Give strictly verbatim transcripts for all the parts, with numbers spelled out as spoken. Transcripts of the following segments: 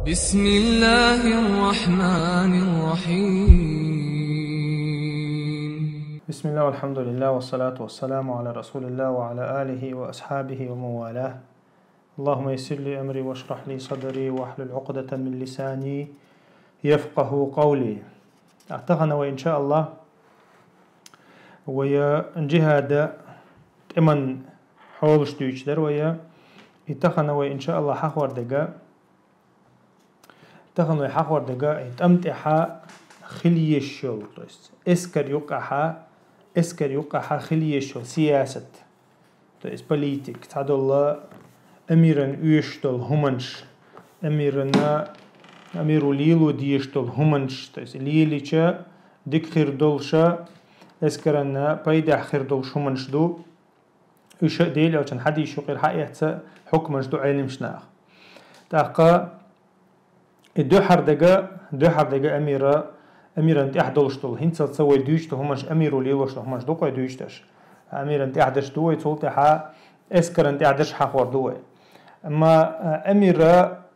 بسم الله الرحمن الرحيم. بسم الله والحمد لله والصلاة والسلام على رسول الله وعلى آله وأصحابه ومن والاه. اللهم يسر لي أمري واشرح لي صدري واحلل عقدة من لساني يفقهوا قولي. Тахан вай, иншааллахӀ, вай джихӀада тӀеман хьолаш дуьйцуш дар вай. И тахан вай, иншааллахӀ, хьахор дега, тахан вай хьахор дега и тӀам тӀехьа хила езаш йола, то есть эскар юкъахьа, эскар юкъахьа хила езаш йола сиясат. То есть политик, цхьадола амиран оьшуш дола хӀуманаш, амирана, амиру лело дезаш дола хӀуманаш, то есть лелийча дика хир долуша, эскарана пайдехь хир долуш хӀуманаш ду. Уьш а Делан элчан хьадисаш юкъера хьаэцна хьукманаш ду Ӏеламнаха. ТӀаккха и дуьххьара дега, дуьххьара дега амира, амиран тӀехь долуш долу, хӀинцалца вай дуьйцуш долу хӀуманаш, амиру лелош долу хӀуманаш ду-кх вай дуьйцуш дерш. Амиран тӀехь дерш ду вай, цул тӀаьхьа эскаран тӀехь дерш хьахор ду вай. Амма, а, амира,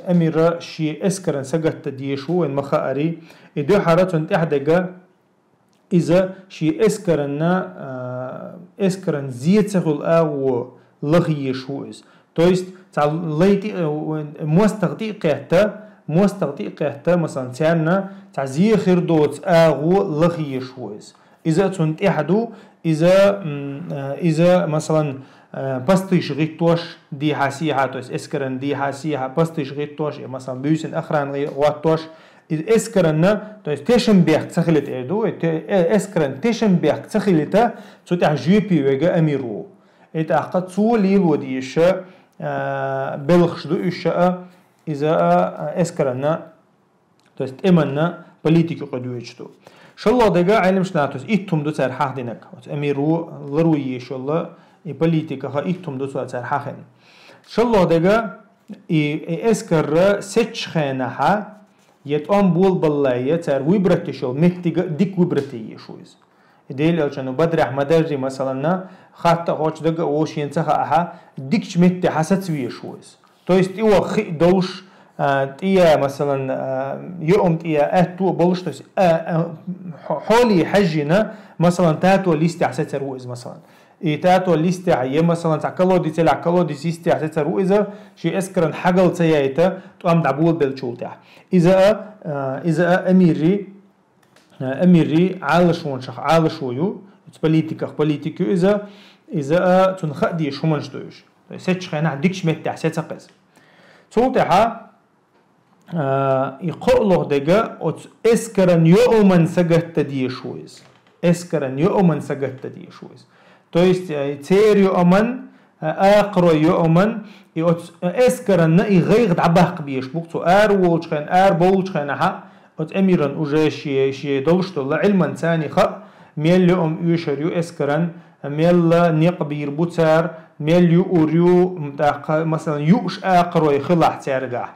амира шен эскаран сагатта дезаш ву вайна ма хаари, и дуьххьара цунна тӀехь дега, иза шен эскаранна, а, эскаран зе ца хуьлу агӀо лаха езаш ву иза. То есть, цхьа лай тӀе-, а, мостагӀа тӀе а кхетта, мостагӀа тӀе а кхетта, масалан, царна цхьа зе хир доцу агӀо лаха езаш ву иза. Иза а цунна тӀехь ду, иза, м, а, иза, масалан, а, пастийша гӀиттош, дехьа-сехьа, то есть эскаран дехьа-сехьа пастийша гӀиттош, я, масалан, буьйсанна охрана гӀи-, гӀоттош, иза эскаранна, то есть тешам бехк ца хилийта эр ду, э, те-, э, эскаран тешам бехк ца хилийта, цу тӀехь жоьпе вега амир ву. И тӀаккха цо лело дезаш, а, белхаш ду уьш а, иза а, а, эскаранна, то есть тӀеманна политика юкъа доьдуш ду. ШоллагӀа дега Ӏеламнаха, то есть итт хӀума ду цара хьахдинарг. Оцу амиру лару езаш йолу и политикаха итт хӀума ду цо цара хьахийна. ШоллагӀа дега и, и эскарра сецчу хенахьа, я тӀом болабаллай, я цара выбрать деш йолу меттига дика выбрать езаш ву иза. И Делан элчано Бадрехь ма-дарри, масаланна, хатта а, кхоччуш дага а вовшийн ца хаахьа, дикачу метте хьа саца везаш ву иза. То есть, и ваха хи а долуш, а, тӀея, масалан, а, йоам тӀея аьтту а болуш, то есть, а, а, хьо-, хьоле хьаьжжина, масалан, тато листехь сецар ву иза, масалан. И тато листехь, я, масалан, цхьа колодец елахь, колодец йистехь сецар ву иза, шен эскаран хьагал ца яйта, тӀом дӀаболабеллачул тӀехь. Иза а, а, иза а амирри, амирри Ӏалашонашах Ӏалашо ю, оцу политиках политик ю иза, иза а цунна хаа дезаш хӀуманаш ду уьш. То есть сецчу хенахь дикачу меттехь сецакх иза. Цул тӀаьхьа, а, и кхоалгӀа дега оцу эскаран йоаман сагатта дезаш ву иза. Эскаран йоаман сагатта дезаш ву иза. То есть, э, церан йоаман, э, акхарой йоаман, и оцу, э, эскаранна и гӀайгӀа дӀабаккха безаш бу-кх цо. Ара волчу хен-, ара бовлучу хенахьа, оцу амиран уже шен, шен долуш долу Ӏилманца хаьа, мел йоам оьшур ю эскаран, мел некъ бийр бу цара, мел юур ю, м, тӀаккха, масалан, юуш акхарой хилахь цаьргахь.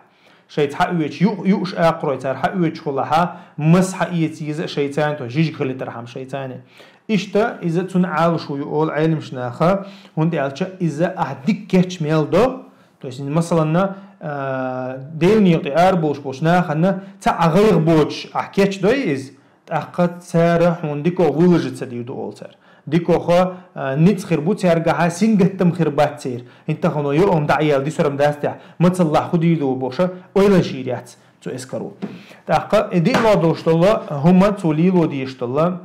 Шайца хьаоьцуш, ю-, юуш акхарой цара хьаоьцуш хилахьа, маса хьаэца еза а шайца, то жижиг хилийтархьама шайца. Иштта иза цунна Ӏалашо ю олу Ӏеламнаха, хӀунда аьлча иза ахь дика кеч мел до, то есть, масаланна, а, Делан некъа тӀе ара болуш болчу нахана цхьа а гӀайгӀа боцуш ахь кечдой иза, тӀаккха цара хьуна дикох выложиться дийр ду олу цара. Дикоха, а, ницкъ хир бу цаьргахьа, сингаттам хир бац церан. ХӀинца тахано йоам дӀа а яьлла, дисурам дац техь, мацаллахь хӀун дийр ду бохуша, ойланаш йийр яц цу эскаро. ТӀаккха и диълагӀа долуш долу хӀума цо лело дезаш долу,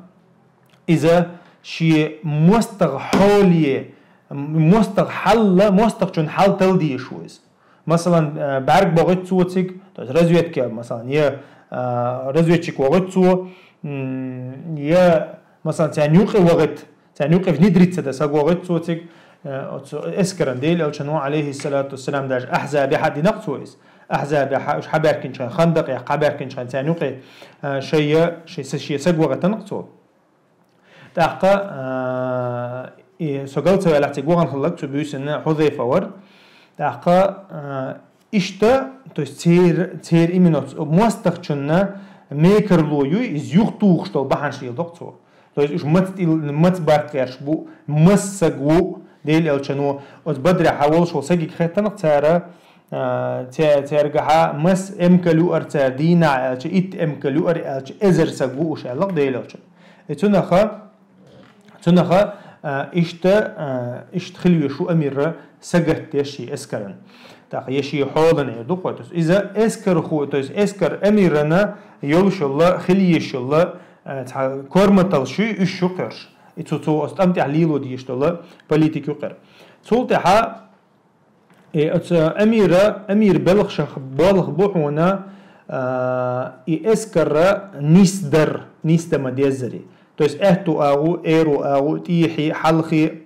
иза шен мостагӀа хьоле, мостагӀа хьалла, мостагӀчун хьал талла дезаш ву иза. Масалан, э, бӀаьрг бохуьйту цо цига, то есть разведка, масалан, я, э, разведчик вохуьйту цо, м, я, масалан, царна юкъе вохуьйту, царна юкъе внедриться дан саг вохуьйту цо цига, э, оцу эскаран Делан элчано, алейхиссалату вассалам, даже Ахьзабехьа динакъ цо иза. Ахьзабехьа, уьш хьабаьхкинчхьан, хандакъ яккха хьабаьхкинчхьан царна юкъе, э, шайя, шай, шен саг вохуьйтанакъ цо. ТӀаккха, а, и со галцаваьллехь цига вахана хилларг цу буьйсанна Хьузайфа вара. ТӀаккха, а, иштта, то есть цер-, церан именно оцу мостагӀчунна мекарло ю, иза юхатухуш долу бахьанаш леладо-кх цо. То есть уьш маца тӀил-, маца барт гӀерташ бу, массаг ву, Делан элчано, оцу Бадрехьа волуш волу сагиг хеттанакъ цара, а, цаьргахьа масса эмкал юар цар дийнахьа аьлча, итт эмкал юар аьлча, эзар саг ву уж аьлла Делан Элчано. И цунаха, цунаха, а, иштта, а, иштта хила везаш ву амир сагатдеш ший эскаран. ТӀаккха е ший хьолан эр ду-кх вай. То есть иза эскархо, то есть эскар амирана йолуш йолу, хила езаш йолу, а, цхьа корматалла шуй, уьш ю кхуьуш. И цу, цо оцу тӀам тӀехь лело дезаш долу политика ю кхуьуш. Цул тӀаьхьа И оцу амира, амир белхашах болх бу хьуна, а, и эскарра нисдар, нисдан ма деззара. То есть аьтту агӀо, аьрру агӀо, тӀехье, хьалхе,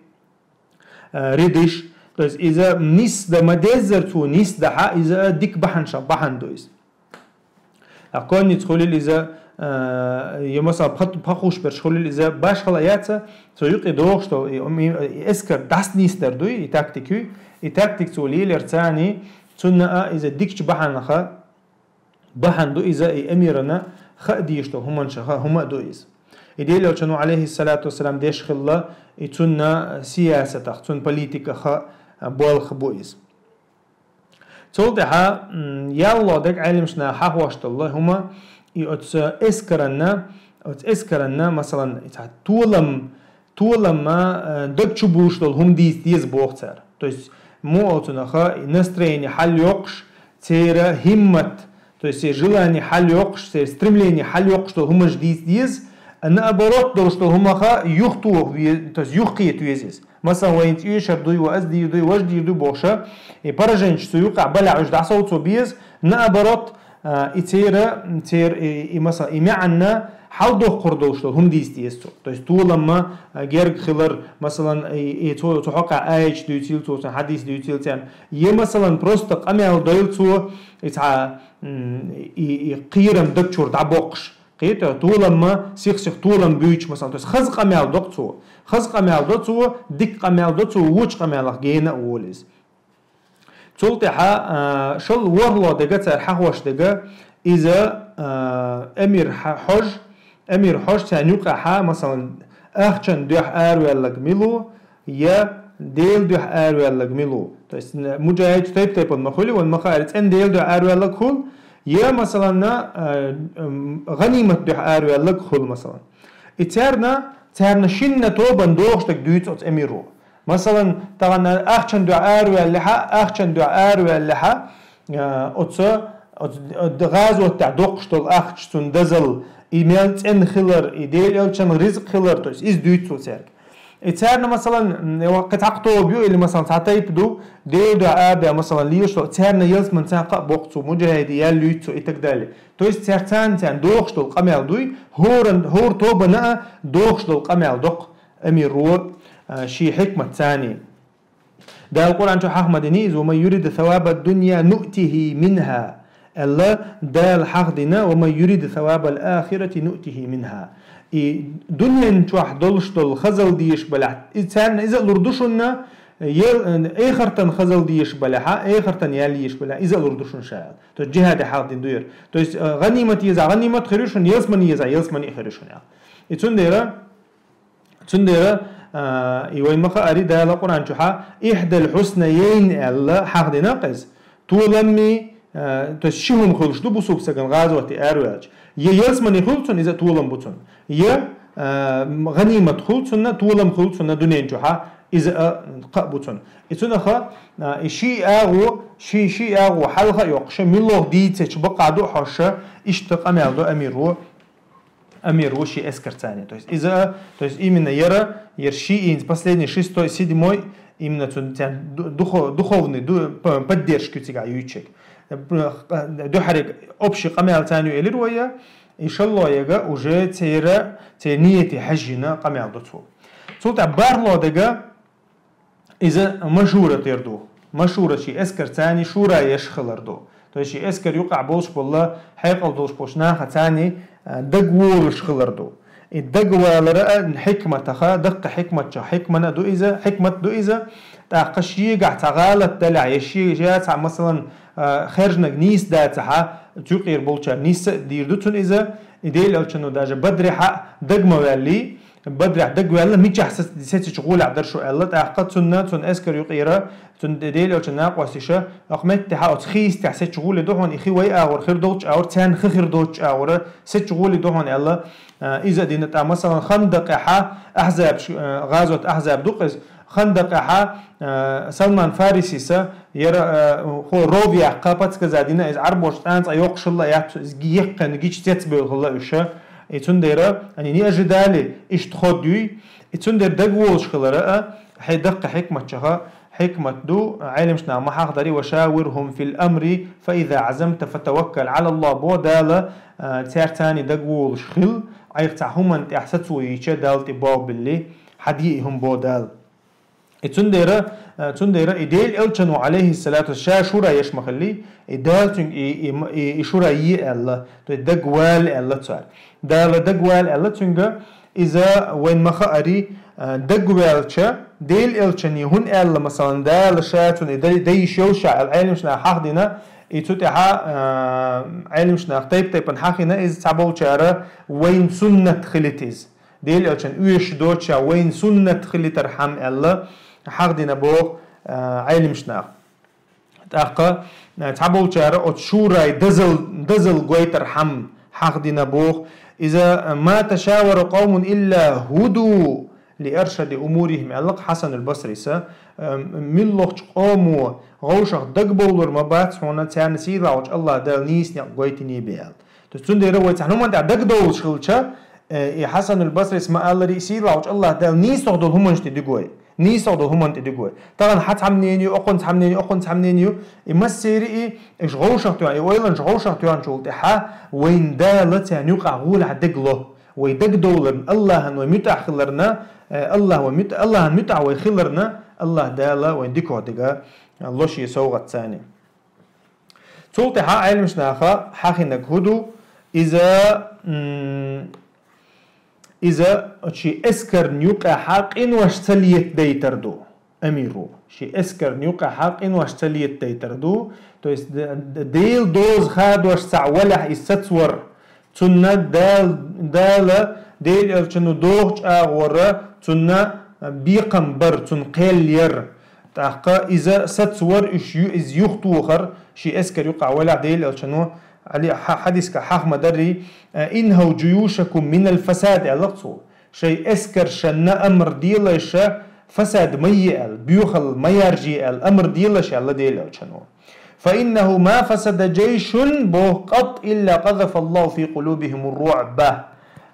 а, ридиш. То есть иза нисдан ма деззара цо нисдахьа, иза дика бахьанашах бахьана ду иза. Ткъа конница хуьлийла иза, а, я, масала, пха-, пхахуш берш хуьлийла иза, башхала яц, цо юкъе догӀуш долу, и, и, и эскар дӀасанисдар дуй, и тактика юй, и тактика цо лелар царний, цунна а иза дикачу бахьанаха, бахьана ду иза, и амирана хаа дезаш долу хӀуманашаха хӀума а ду иза. И Делан Элчано, алейхиссалату вассалам, деш хилла, и цунна сиясатах, цунна политикаха болх бу иза. Цул тӀаьхьа, м, ялло дерг Ӏеламнаха хьахош долу хӀума, и оцу эскаранна, оцу эскаранна, масалан, и цхьа толам, толам ма, э, даг чу буьйш долу хӀума дийца деза боху цара. То есть, муха олу цунах, и настроение хьалайоккхуш, церан хӀиммат, то есть, церан желание хьалайоккхуш, церан стремление хьалайоккхуш долу хӀуманаш дийца деза, а наоборот долуш долу хӀумаха юхатоха ве-, то есть, юхакхета веза иза. Масалан, вайна цӀешар дуй, ва ас дийр дуй, важа дийр дуй бохуша, и пораженчаш цу юкъахь балахь уьш дӀасовцо беза, наоборот, а, и цера, цер, и, и, масалан, и маьӀанна хьалдоккхур долуш долу хӀума дийца деза цо. То есть, толамма, а, герга хилар, масалан, и, и цо, цу хьокъехь аяташ дуьйцийла цо, цхьана хьадис дуьйцийла царна. Я, масалан, просто къамел дойла цо, и цхьа, м, и, и кхерам даг чуьра дӀабоккхуш. Кхета, толамма, сих-сих толам буьйцуш, масалан, то есть хаза къамел до-кх цо. Хаза къамел до цо, дика къамел до цо, вочу къамелах гена а волу иза. Цул тӀаьхьа, а, шал ворхӀалгӀа дега цара хьахош дега, иза, а, эмир хьа-, хьож, эмир хьож царна юкъахьа, масалан, ахчан дуьхьа араваьллаг мила ву, я Делан дуьхьа араваьллаг мила ву. То есть, н-, муджахидаш тайп-тайпана ма хуьлу, вайна ма хаара, цӀена Делан дуьхьа араваьллаг хуьлу, я, масалан, а, м, гӀанимат дуьхьа араваьллаг хуьлу, масалан. И царна, царна шинна тобанна догӀуш дерг дуьйцу оцу эмиро. Масалан, тахана ахчан дуьхьа араваьллехьа, ахчан дуьхьа араваьллехьа, а, оцу, оцу, оцу гӀазот тӀехь доккхуш долу ахча, цунна дозалла, и мел цӀена хилар, и Делан Элчанан ризкъ хилар, то есть иза дуьйцу цо цаьрга. И царна, масалан, м, кхин цхьа тоба ю, или, масалан, цхьа тайпа ду, Делан дуьхьа араваьлла, масалан, лелаш долу, царна ялсамани цхьаъ боккху цо, муджахидийн ял юьйцу цо и так далее. То есть цара царна, царна дохуш долу къамел дуй, хӀоран-, хӀора тобанна а дохуш долу къамел доккху эмиро, а, шен хьикмат царний. Дала Къуръан чу хьахма дина иза: «Ва ман юрид савабад дунья нуътихи минха», аьлла, Дала хьахдина: «Ва ман юрид савабал ахирати нуътихи минха». И дуьнен чохь долуш долу хазал дезаш балахь, и царна иза а лур ду шуна, ел-, эхартан хазал дезаш балахьа, эхартан ял езаш балахь, иза а лур ду шуна ша аьлла. То есть джихаде хьахдина ду яра. То есть, э, гӀанимат еза, гӀанимат хир ю шуна, ялсамани еза, ялсамани хир ю шуна аьлла. И цундела, цундела, а, и вайн ма хаари Дала Къуръан чухьа «ихьдал хьуснайайн» аьлла, хьахдина кхеза. Толамми, а, то есть ши хӀума хуьлуш ду бусулба сагана гӀазоте араваьлча. Я ялсамани хуьлу цунна, иза а толам бу цунна. Я, а, гӀанимат хуьлу цунна, толам хуьлу цунна дуьнен чухьа, иза а кхаъ бу цунна. И цунаха, а, и ши агӀо, ши, ши агӀо хьалха а йоккхуша, милох дийцачу бакъа ду хьоша, иштта къамел до амиро. Амир ву ши эскар царна. То есть иза, то есть именно яра, яра ши инц, последний шестой, седьмой, именно цу царна ду-, духо-, духовный, ду-, п-, поддержка ю цигахь юьйцург. Дуьхьариг общий къамел царна ю элира вай, и шолло яга уже цера, церан нияте хьаьжжина къамел ду цо. Цул тӀаьхьа бархӀло дега, иза машурат яр ду. Машурат ши эскар царна шура еш хилар ду. То есть ши эскар юкъахь болуш болла, хьекъал долуш болуш наха царна, а, дагволуш хилар ду. И дагвалара а хьикматаха, даккха хьикматча, хьикмана ду иза, хьикмат ду иза, тӀаккха шегахь цхьа гӀалат далахь, я ши-, я цхьа, масалан, а, хержнаг нийса дацахьа, цуькъера болчар нийса а дийр ду цунна иза, и Делан Элчано даже Бадрехьа дагма ваьлли, Бадрехь дагаваьлла, мичахь сецача гӀолехь дара шу аьлла, тӀаккха цунна, цун эскар юкъера, цун Делан элчан накъосташа, оха меттехьа оцу хи йистехь сецача гӀоле ду хьуна, и хи вай агӀор хир долчу агӀор, царна хи хир доцучу агӀора сецача гӀоле ду хьуна аьлла, иза а дина тӀа, масалан, Хандакъехьа, Ахьзаб, гӀазот Ахьзаб ду-кх иза, Хандакъехьа, Салман Фарисиса, яра, хӀо ров яккха подсказать дина, иза Ӏарбоша цӀан цӀа йоккхуш хилла а яц, иза еккхина гича цецбевлла хилла уьш. И цундела, они не ожидали, иштта ход юй. И цундела дагаволуш хилара а, хье даккха хьикматчаха, хьикмат ду, Ӏеламаш наха ма хьахдарий: «Ва шавирхум фил амри, фа иза азамта фатаваккал Ӏала Аллах», бо Дала, цаьрца цхьаьна дагаволуш хила, айхьа цхьа хӀуманна тӀехь сацо йича Далла тӀе болх билли, хьан де и хӀума бо Дала. И цундела, цундела и Делан элчано, алейхиссалату, ша шура еш ма хилли, и Дала цуьнга и, и, и, и шура е аьлла, то есть дагавала аьлла цара. Дала дагавала аьлла цуьнга, иза вайн ма хаари, дагаваьлча, Делан элчане хӀун аьлла, масалан, Дала ша цунна и дай, дайиш йолуша аьлла, Ӏеламаш наха хьахдина, и цу тӀехьа, Ӏеламаш наха тайп-тайпана хьахийна, иза цхьаболчара вайн суннат хилийта иза. Делан элчан оьшуш доцуша вайн суннат хилийтархьама аьлла, хьахдина боху Ӏеламаш наха. ТӀаккха цхьаболчара оцу шурай дазал, дазал гойтархьама хьахдина боху. Иза: «Ма ташавара къавмун илла худу ли аршади умурихим», аьлла-кх Хьасанул Басриса, муьлххачу къомо гӀовшах дагабовлур ма бац хьуна, царна сийлахьчу Аллах Дала нийса некъ гойтиний бен аьлла. То есть цундела вай цхьана хӀуманна тӀехь дагадовлуш хилча, и Хьасанул Басрис ма-аллара, сийлахьчу Аллах Дала нийсагӀа долу хӀуманаш тӀе дуьгу вай. НийсагӀа долу хӀуманна тӀе дуьгу вай. Тахана хьан цхьамнене ю, окхун цхьамнене ю, окхун цхьамнене ю, и массери и, иш гӀовшах тоьхна, и ойланаш гӀовшах тоьхначул тӀаьхьа, вайн Дала царна юкъахь гӀолехь дагало. Вай дагадовларна, Аллахьан вай муьтӀахь хиларна, Аллахь вай муьтӀ-, Аллахьан муьтӀахь вай хиларна, Аллах Дала вайн дикох дага ло шен совгӀат царна. Цул тӀаьхьа Ӏеламаш наха хьахийнарг хӀун ду, иза, м, иза шен эскарна юкъахьа къинош ца летадайтар ду, амиру. Шен эскарна юкъахьа къинош ца летадайтар ду, то есть д-, д-, Делан доза хадош цхьаъ валахь иза сацавар, цунна Дала, Дала, Делан элчано дохучу агӀора цунна бекхам бар, цунна кхел яр. ТӀаккха иза сацавар, уьш ю-, иза юхатохар, шен эскар юкъахь валахь Делан элчано, Ӏали, хьа-, хьадиска хьаха ма дарий, «Инхау джуюшакум минал фасад», аьлла-кх цо. Шайн эскаршна амр делайша, фасад ма е аьлла, боьхалла ма ярже аьлла, амр делаш аьлла Делан элчано. «Фа иннаху ма фасада джайшун», боху, «къат илла къазафаллаху фи къулубихим ар-руъба».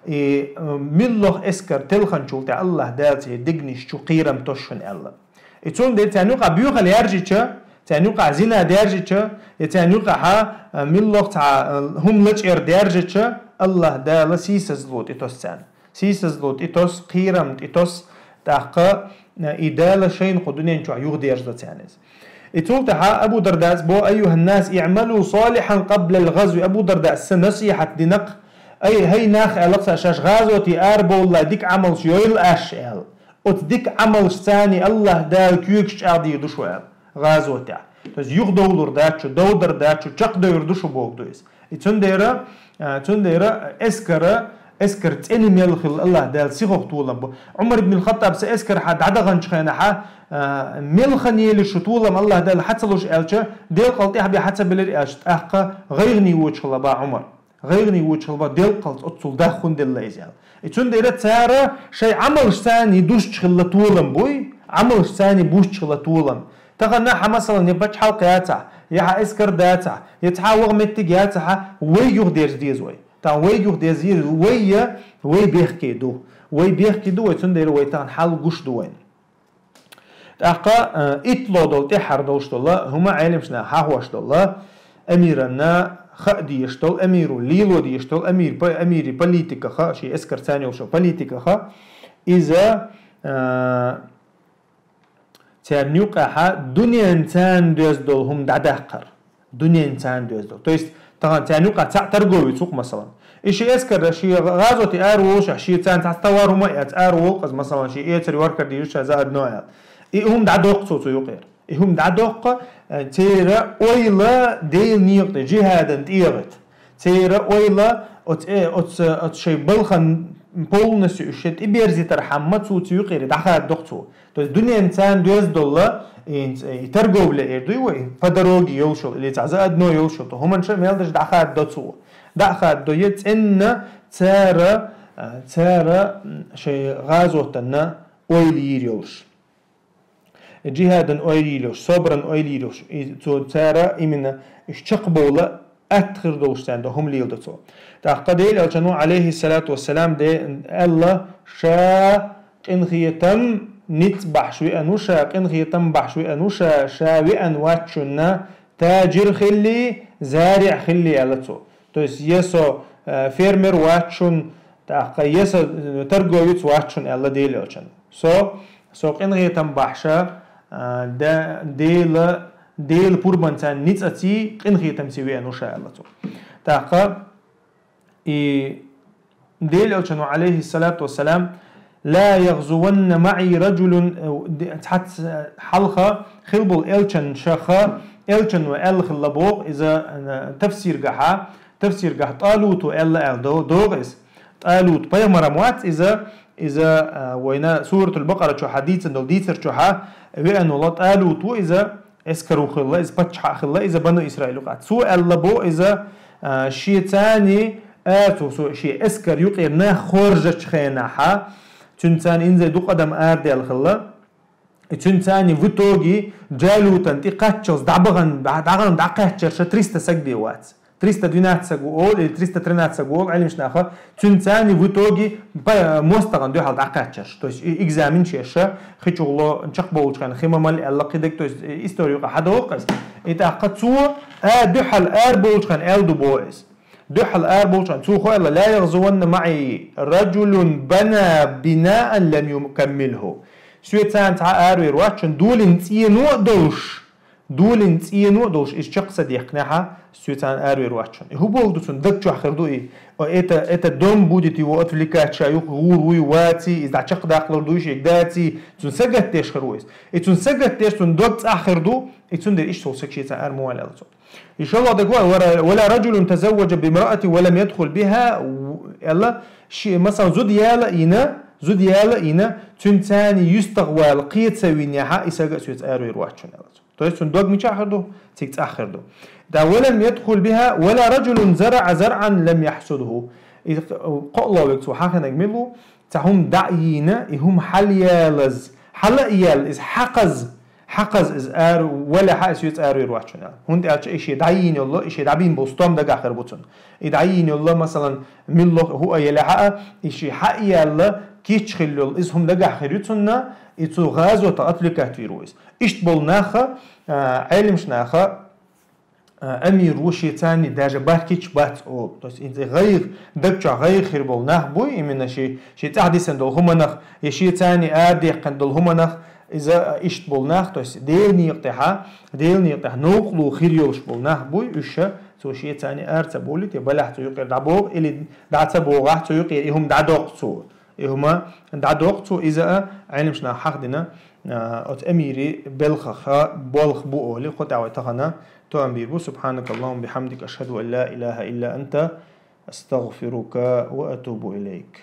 И, э, муьлхха эскар телханчул тӀаьхьа Аллах Дала церан дегнаш чу кхерам тосуш хӀун аьлла. И цундела царна юкъахь боьхалла яржича, царна юкъахь зина даьржича, я царна юкъахьа, э, муьлхха цхьа, э, хӀума лачкъар даьржича, Аллах Дала сийсазло тӀетосу царна. Сийсазло тӀетосу, кхерам тӀетосу, тӀаккха, э, и Дала шайна кху дуьнен чохь юхадерзадо царна иза. И цул тӀаьхьа Абу Дардас бо: «Айюханнас, иъмалу салихан къаблал гъазви». Абу Дардас сан насихьат динакх, ай, хӀай нах, аьлла-кх цо, шаьш гӀазоте арабовлале дика Ӏамалш йойла аш, аьлла. Оцу дика Ӏамалшца Аллах Дала коьгаш чӀагӀдийр ду шу, аьлла, гӀазотехь. То есть юхадовлур дац шу, довдар дац шу, чекхдевр ду шу бохург ду иза. И цундела, а, цундела эскара, эскар цӀена мел хилла Аллах Дала сихох толам бо. Ӏумар ибн Хаттаб сан эскархьа дӀадаханчу хенахьа, а, мел хан елира шу толам Аллах Дала хьа ца луш аьлча, делкъал тӀаьхьа бен хьа ца белира аьлча, тӀаккха гӀайгӀане воцуш хилла боху Ӏумар. ГӀайгӀане воцуш хилла боху, делкъалц оццул даха хӀунда делла иза аьлла. И цундела цара шайн Ӏамалшца душчу хилла толам буй, Ӏамалшца бушчу хилла толам. Тахана хьан, масалан, я пачхьалкх яцахь, я хьан эскар дацахь, я цхьа ваха меттиг яцахьа, вай юхадерза деза вай. Тахана вай юхадерза деза, вай я, вай бехке ду. Вай бехке ду вай, цундела вай тахана хьал гуш ду вайна. ТӀаккха, э, итталгӀа долу, тӀаьххьара долуш долу хӀума, Ӏеламаш наха хьахош долу, амиранна хаа дезаш долу, амиру лело дезаш долу, амир, па-, амири политикаха, шен эскарца йолуш йолу политикаха, иза, э, царна юкъахьа дуьненца доьзна долу хӀума дӀадаккхар. Дуьненца доьзна долу. То есть, тахана царна юкъахь цхьаъ торговец ву-кх, масалан. И шен эскарра, шен гӀазоте ара волуш, шен царна цхьа товар хӀума а эцна ара волу-кх иза, масалан, шен эцар йохкар дийзаш, за одно аьлла. И хӀума дӀадоккху цо цу юкъера. И хӀума дӀадоккху, э, церан ойла Делан некъа тӀе, джихӀадан тӀегӀерта. Церан ойла оцу, э, оцу, оцу шайн балхан полностью уьш тӀеберзийтархьама цо цу юкъера дӀахададо-кх цо. То есть дунен царна доьзна дола, и, и торговля эр дуй вай, по дороге йолуш йолу, или цхьа заодно йолуш йолу, то хӀуманаш а мел даш дӀахададо цо. ДӀа а хададо, я цӀенна цара, а, цара, м, шайн гӀазотана ойла йийр йолуш. Джихадан ойла йийр йолуш, собаран ойла йийр йолуш, и цо цара именно уьш чекхбовла атта хир долуш царна до хӀума леладо цо. ТӀаккха Делан Элчано, алейхиссалату вассалам, де аьлла, ша къинхетам ницкъ бахьаш веана ву ша, къинхетам бахьаш веана ву ша, ша веана вачунна таджир хилли, зариӀ хилли аьлла цо. То есть, я со, э, фермер вачун, тӀаккха я со, э, торговец вачун аьлла Делан Элчано. Со, со къинхетам бахьаш, а, да-, Дела, Дела пурбанца ницкъаций, къинхетамций веана ву ша аьлла цо. ТӀаккха и Делан Элчано, алейхиссалату вассалам, «لا يغزون معي رجل», э, ди-, цхьацца хьалха хилла болу элчанашха, элчано аьлла хилла боху, иза, э, тафсиргахьа, тафсиргахь ТӀалута аьлла аьлла до-, догӀу иза. ТӀалут пайхамарам вац иза, иза, а, вайна Суратул Бакъара чохьа дийцина долу дийцар чохьа веана волу ТӀалут ву иза, эскар ву хилла, иза паччахь а хилла, иза Бану Исраил юкъа. Цо аьлла бо иза, а, шен цани, а, цо, цо шен эскар юкъера нах хоржачу хенахьа, цуьнан цани инзай дукха адам арадаьлла хилла. И цуьнан цани в итоге Джалутан тӀе кхаччалц дӀабахана, дӀа-, дӀагӀан дӀакхаьччарша триста саг бен вац. Триста двенадцать саг ву олу, или триста тринадцать саг ву олу Ӏилмаш наха, цуьнан цани в итоге па-, мостагӀан дуьхьал дӀакхаьччарш. То есть и-, экзамен шеша, хи чугӀло чекхболучхьан хи ма мал аьлла кхидерг, то есть, э, история юкъа хьадогӀу-кх иза. И тӀаккха цо, а, дуьхьал ара болчхьан аьлла ду бо иза. Дуьхьал ара болчхьан цо хӀу аьлла, «لا يغزون معي رجل بنى بناء لم يكمله». Соьцан цхьа аравер вац шун долин цӀено а долуш, долин цӀено а долуш, иза чекх ца дехкнехьа, соьцан аравер вац шун. И хӀу боху ду цунна даг чохь хир ду и? О, это, это дом будет его отвлекать, ша юха гӀур вуй ваций, иза дӀа чекхдаккхалур дуй шега даций, цунна сагатдеш хир ву иза. И цунна сагатдеш, цунна дог цӀахь хир ду, и цундела иштта волу саг шеца ара ма вала аьлла цо. И шолгӀа даг вара, «ولا رجل تزوج بامرأة ولم يدخل بها», аьлла, ши, масалан, зуда яла а йина, зуда яла а йина, цуьнан цани юьстагӀ вала кхе ца винехьа, и сага а соьца аравер вац шун аьлла цо. То есть цунна дог мичахь хир ду? Цига цӀахь хир ду. Да, «ولم يدخل بها ولا رجل زرع زرعا لم يحصده». И кхоалгӀа вега цо хьахинарг мила ву? Цхьа хӀума дӀа а йийна, и хӀума хьалъялаз, хьала а яьлла, иза хьакхаз, хьакхаз иза ара, валехьа, и соьца аравер вац шун аьлла. ХӀунда аьлча и шен дӀайийна йолла, и шен дӀабийна болу стом дагахь хир бу цунна. И дӀайийна йолла, масалан, милла хӀу а елехьа а, и шен хьа а яьлла, кийча хилла йолу, иза хӀума дагахь хир ю цунна, и цу гӀазота отвлекать вийр ву иза. Иштта болу наха, а, Ӏелимаш наха, а, амир ву шен цани даже бархкича бац олу. То есть, иза гӀайгӀа, даг чохь гӀайгӀа хир болу нах буй, именно ши, ши цӀахь дисина долу хӀуманах, я шен цани арадаьккхина долу хӀуманах, иза, а, иштта болу нах, то есть, Делан некъа тӀехьа, Делан некъа тӀехь новкъарло хир йолуш болу нах буй, уьш ша, цо шен цани ара ца бовлийта, я балехь цу юкъера дӀабогӀу, или дӀа ца богӀахь цу юкъера, и хӀума дӀадоккху цо. И хӀума дӀадоккху цо, иза а Ӏелимаш наха хьахдина, а, оцу амири белхаха болх бу олий, кху тӀехь вай тахана тоам бийр бу. سبحانك اللهم وبحمدك، أشهد أن لا إله إلا أنت، أستغفرك وأتوب إليك.